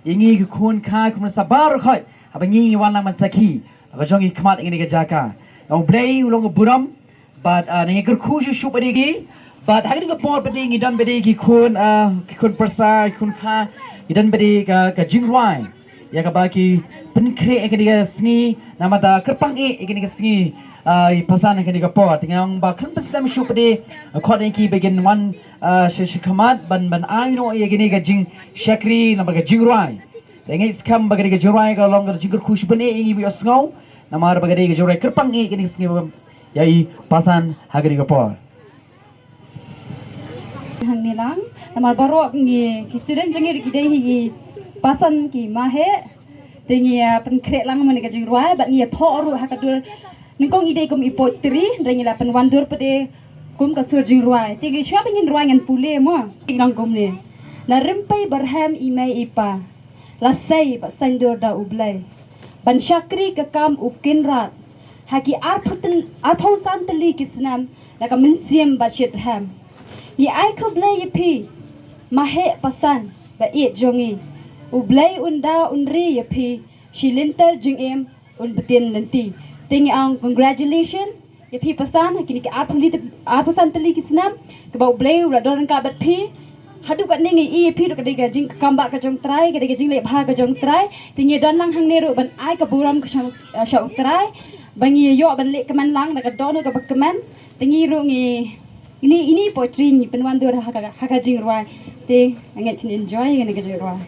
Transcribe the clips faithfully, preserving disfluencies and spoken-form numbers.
Ïa ngi ki khun kha khun sa baroh khoit haba ngi ngi wan lang ban sakhi ha ka jong i khmat ïa kane ka jaka. Nga U Blei u long u burom bad, ah, ngi kyrkhu shuh shuh pat ïa ki. Bad ha kane ka por pat ngi don pat ïa ki khun, ah, ki khun pyrsa, ki khun kha, ngi don pat ïa ka, ka jingrwai ïa kaba ki pynkhreh ïa kane ka sngi, namar ba kyrpang eh ïa kane ka sngi, ah, i pasan ha kane ka por. Te nga ong ba khlem pynslem shuh pat, khot ïa ki ba kin wan, ah, sha, sha khmat ban, ban ai noh ïa kane ka jingshakri namar ka jingrwai. Te nga ngeit skhem ba kane ka jingrwai ka long ka jingkyrkhu shibun eh ïa ngi ba ïohsngew, namar ba kane ka jingrwai kyrpang eh ïa kane ka sngi ba ïa i pasan ha kane ka por. Hangne lang, namar baroh ngi ki student jong ngi ruh ki dei hi ki pasan ki maheh. Te ngi, ah, pynkhreh lang mane ka jingrwai bad ngi ïathoh ruh ha ka dur. Nyngkong i dei kum i poetry, hynrei ngi la pynwandur pat kum ka sur jingrwai. Te ngi shuwa ba ngin rwai ngan pule mo. I nang kumne. Na rympei barhem i mei i pa, la sei bad saiñdur da U Blei ban shakri ka kam U Kynrad ha ki arphew tylli, arphew san tylli ki snem na ka mynsiem bad shitrhem. Ngi ai khublei ïa phi, maheh pasan ba ïeit jong ngi. U Blei un da un ri ïa phi shi lynter jingim, un btin lynti. Te ngi ong congratulation ïa phi pasan ha kine ki arphew tylli, arphew san tylli ki snem kiba U Blei u la don ryngkat bad phi. Haduh katne ngi ïohi ïa phi ruh ka dei ka jingkam ba ka jong U Trai, ka dei ka jingleh bha ka jong U Trai. Te ngi don lang hangne ruh ban ai ka burom ka sha, sha U Trai ba ngi ïoh ban leh kmen lang da ka dohnud kaba kmen. Te ngi ruh ngi, ini, ini poetry ngi pynwandur ha ka, ha ka jingrwai. Te nga ngeit kin enjoy ïa kane ka jingrwai.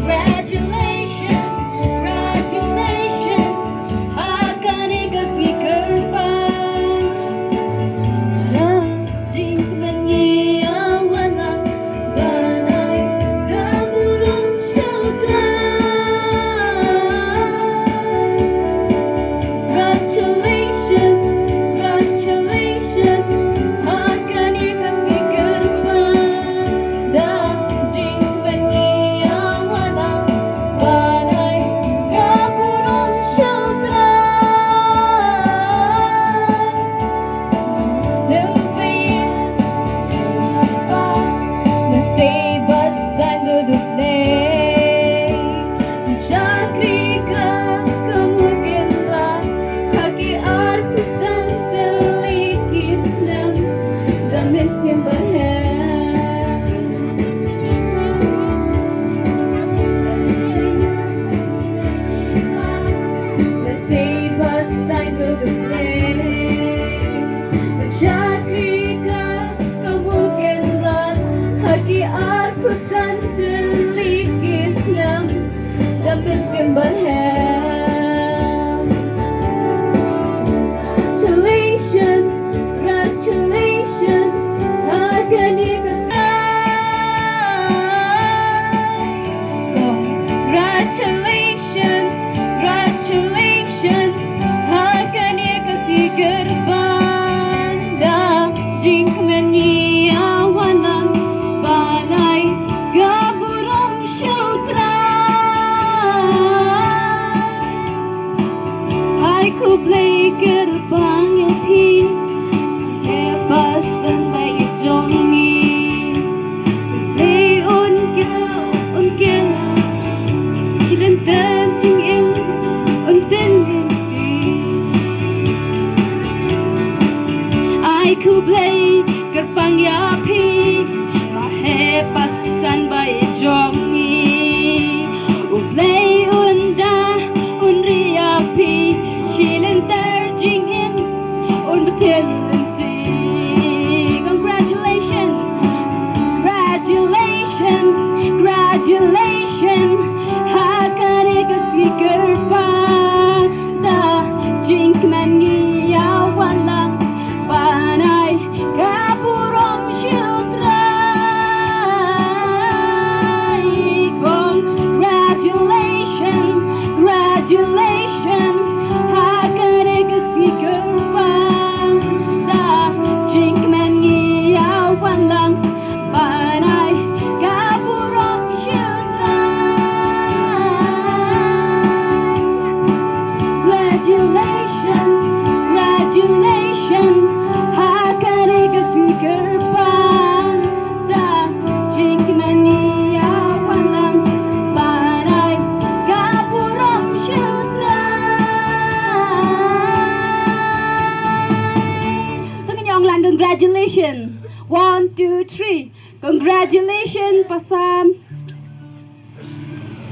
Congratulations, congratulations, ha kane ka sngi kyrpang. Jingkmen ngi ïa wan lang ban ai ka burom sha U Trai. Congratulations, congratulations, ha kane ka sngi kyrpang. Da jingkmen ngi ïa wan lang ban ai ka burom sha U Trai. Shakri ka kum u Kynrad ha ki arphew san tylli ki snem, da mynsiem bad hem. Shakri ka kum u Kynrad ha ki arphew san tylli ki snem, da mynsiem bad hem. Congratulations, congratulations, ha kane ka sngi. Congratulations, congratulations, ha kane ka sngi kyrpang. Da jingkmen ngi ïa wan lang ban ai ka burom sha U Trai. Ai khublei kyrpang ïa phi, he pasan ba ïeit jong ngi. Dei un kiew, un kiew, shi lynter jingim, un btin lynti. Ai khublei kyrpang ïa phi, ma he pasan ba ïeit jong ngi. U Blei un da un ri ïa phi, shi lynter jingim, Congratulations. One, two, three. Congratulations, Pasan.